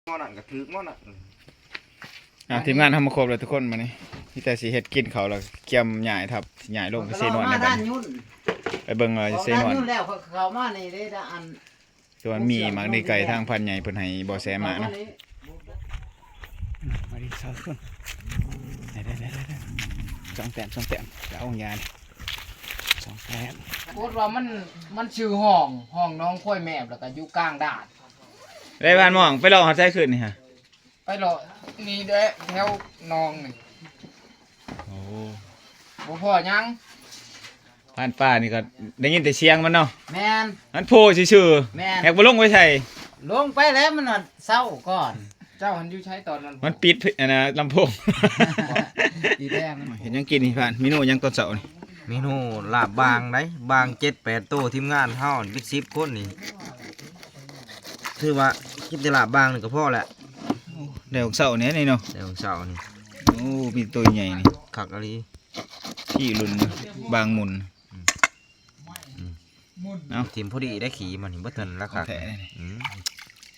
ໝໍ້ນັ້ນກໍຖືກໝໍ້ນັ້ນ. ອ່າ ທີມງານເຮົາມາຄົບແລ້ວທຸກຄົນ ມື້ນີ້ມີແຕ່ຊິເຮັດກິນເຂົ້າ ແລ້ວກຽມຍ້າຍທັບ ຊິຍ້າຍລົງໄປເຊນວນໃນບັດນີ້. ໄປເບິ່ງວ່າເຊນວນ ຢູ່ແລ້ວ ເຂົາເຂົ້າມານີ້ເດ້ ອັນ ສ່ວນມີໝາກດີໄກ່ ທາງພັນໃຫຍ່ເພິ່ນໃຫ້ບໍ່ແສມາເນາະ. ມາດີສອງຄົນ ໄດ້ໆໆ ສອງແຕ້ມ ສອງແຕ້ມ ຈາກອົງຍານີ້ ສອງແຕ້ມ. ປາກົດວ່າມັນ ມັນຊື່ຫ້ອງ ຫ້ອງໜອງຄວາຍແມບ ແລ້ວກໍຢູ່ກາງດາດ. ໄດ້ບ້ານມ່ອງ ໄປເລາະຮອດໃສຄືນນີ້ຫະ? ໄປເລາະນີ້ແຫຼະ ແຖວໜອງນີ້. ໂອ້ ບໍ່ພໍຫຍັງ. ຜ່ານປ່ານີ້ກໍໄດ້ຍິນແຕ່ສຽງມັນເນາະ. ແມ່ນ. ມັນໂຜ່ຊື່ໆ. ແມ່ນ. ແຮກບໍ່ລົງໄປໃສ. ລົງໄປແລ້ວ ມັນນອນເຊົາກ່ອນ. ເຈົ້າຫັ້ນຢູ່ໃສຕອນນັ້ນ? ມັນປິດ ອັນນ່າ ລຳໂພງ. ປີແດງ. ເຮັດຫຍັງກິນນີ້ ຜ່ານ? ເມນູຫຍັງຕອນເຊົ້ານີ້? ເມນູລາບບາງໄດ໋ ບາງເຈັດແປດໂຕ ທີມງານເຮົາເປັນສິບຄົນນີ້ ຖືວ່າກິນແຕ່ລາບບາງນີ້ກໍພໍແລ້ວ. ໄດ້ຂອງເຊົ້ານີ້ນີ້ເນາະ. ໄດ້ຂອງເຊົ້ານີ້. ໂອ້ ມີໂຕໃຫຍ່ນີ້ ຄັກອີ່ຫຼີ. ທີ່ລຸນບາງໝຸ່ນ. ອືມ ອືມ ເອົາ ຖິ້ມພໍດີໄດ້ຂີ້ມັນນີ້ ບໍ່ທັນລະຄັກ. ຂອງແທ້ນີ້.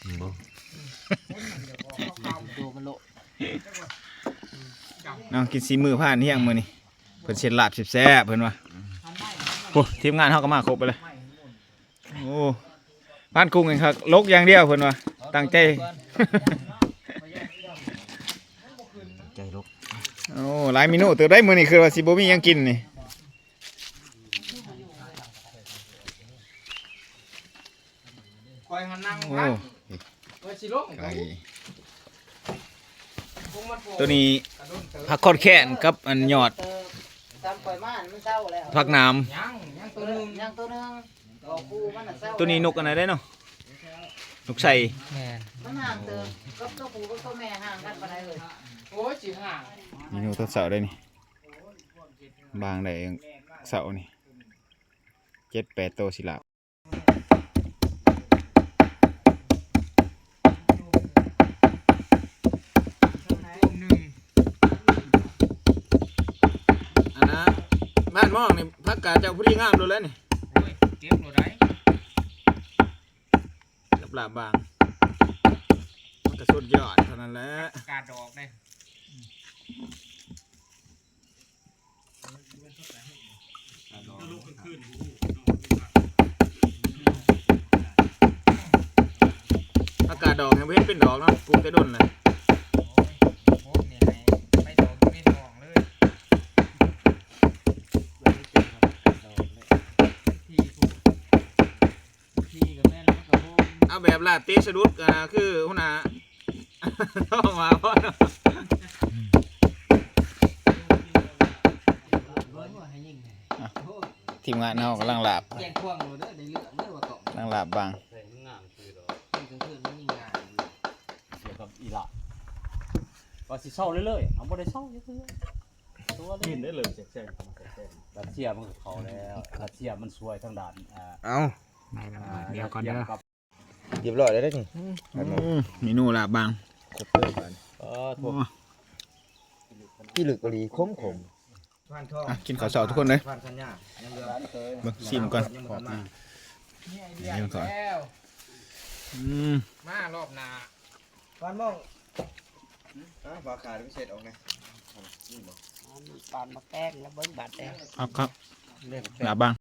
ອືມ ບໍ່ ເອົາກິນສີມືຜ່ານຮຽງມື້ນີ້ ເພິ່ນເຮັດລາບແຊບໆ ເພິ່ນວ່າ. ໂອ້ ທີມງານເຮົາກໍມາຄົບເລີຍ. ໂອ້ ຜ່ານກຸ້ງເອງຄັກ ຫຼົກຢ່າງດຽວເພິ່ນວ່າ ຕັ້ງໃຈ ໃຈຫຼົກ. ໂອ້ ຫຼາຍເມນູເຕີບໄດ໋ ມື້ນີ້ ຄືວ່າຊິບໍ່ມີຫຍັງກິນນີ້. ຂ້ອຍຫັ້ນນັ່ງ ໂອ້ ພັກ ຂ້ອຍຊິລົງ ໄກ່ ໂຕນີ້ ກະດົນເຕີບ ຜັກຄອດແຄນກັບອັນຍອດ ຕຳຂ້ອຍມາ ມັນເຊົາແລ້ວ ຜັກໜາມ ຍັງ ຍັງໂຕໜຶ່ງ ຍັງໂຕໜຶ່ງ ໂຕນີ້ນົກອັນໃດເນາະ ນົກໄຊ. ແມ່ນ ມັນຫ່າງເຕີບ ກັບໂຕຜູ້ກັບໂຕແມ່ຫ່າງກັນປານໃດເອີຍ? ໂອ້ຍ ຊິຫ່າງ. ເມນູຕອນເຊົ້າໄດ໋ນີ້ ບາງໄດ້ເຊົ້ານີ້ ເຈັດແປດໂຕ ຊິລາບ. ອັນນ່າ ບ້ານໝອງນີ້ ຜັກກາດເຈົ້າຜູ້ດີງາມໂລດແລ້ວນີ້. ໂອ້ຍ ເກັບໂລດໄດ໋ ກັບລາບບາງ ມັນກະສຸດຍອດເທົ່ານັ້ນແຫຼະ ກາດດອກເດ້. ອາກາດດອກຍັງບໍ່ເຫັນເປັນດອກເນາະ ປູກແຕ່ດົນແລ້ວ. ໂອ້ຍ ໂພດນີ້ໃຫ້ໄປດອກຢູ່ໃນໜອງເລີຍ ທີ່ພຸ້ນ. ເອົາແບບລາດເຕະສະດຸດ ອ່າ ຄືຫົວໜ້າ ເອົາມາບໍ່ເນາະ. ທີມງານເຮົາກຳລັງລາບ ກຳລັງລາບບາງ. ກ່ຽວກັບອີ່ຫຼ້າ ວ່າຊິເຊົາເລື້ອຍໆ ເອົາ ບໍ່ໄດ້ເຊົາຈັກເທື່ອ. ກິນໄດ້ເລີຍ ແຊບໆ ແຊບໆ. ຣັດເຊຍມັນກໍເຂົ້າແລ້ວ ຣັດເຊຍມັນຊ່ວຍທາງດ້ານ ອ່າ ເອົາ ໄດ້ແລ້ວ ອ່າ ດຽວກ່ອນເດີ ຮຽບຮ້ອຍແລ້ວເດ້ນີ້. ອືມ ເມນູລາບບາງ ຄົບເລີຍບາດນີ້. ເອີ ໂອ້ ພິລຶກອີ່ຫຼີ ຂົມໆ. ອ່ະ ກິນເຂົ້າເຊົ້າທຸກຄົນເດີ ເບິ່ງ ຊີມກ່ອນ. ອືມ ມາລອບໜ້າ ປານໝອງ ອ່າ ຝາຂາດໄປເຊັດອອກແດ່. ປານໝາກແຕງ ລະເບິ່ງບາດແຕງ ຄັກໆ ລາບບາງ.